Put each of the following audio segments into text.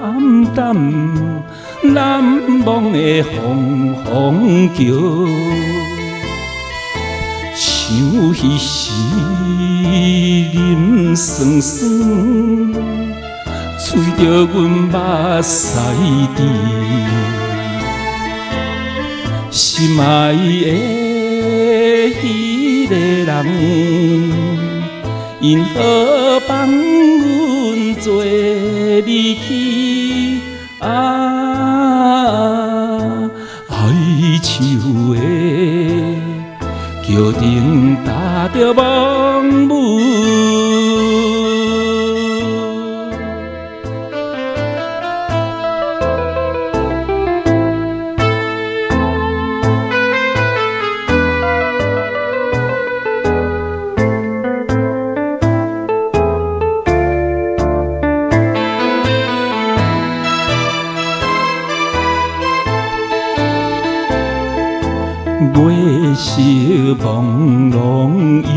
暗淡，难忘的风风桥。想彼时啉酸酸，吹著阮目屎甜。心愛的彼个人，因何放阮做離去？啊，哀愁的橋頂踏著茫霧。月色朦胧又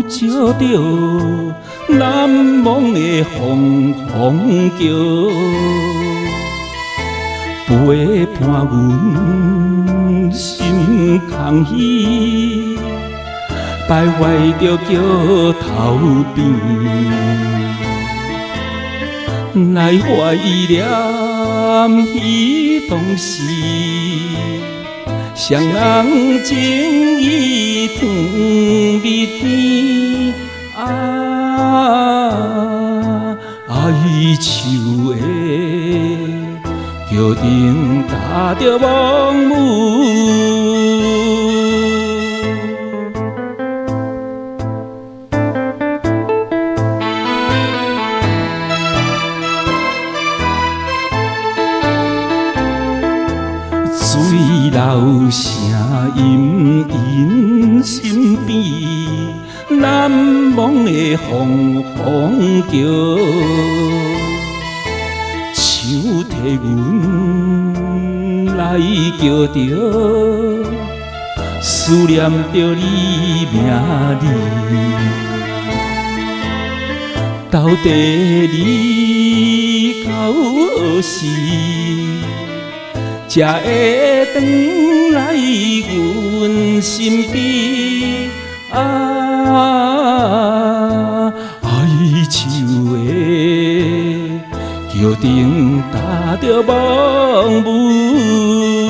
照著難忘的風風橋，陪伴阮心空虛，徘徊著橋頭邊，來懷念彼當時。雙人情意甜蜜甜，啊，哀愁的橋頂踏著茫霧。水流聲隱隱身邊，難忘的風風橋，手提阮來橋著，思念著你名字，到底你到何時才會轉來阮身邊？啊，哀愁的橋頂踏著茫霧。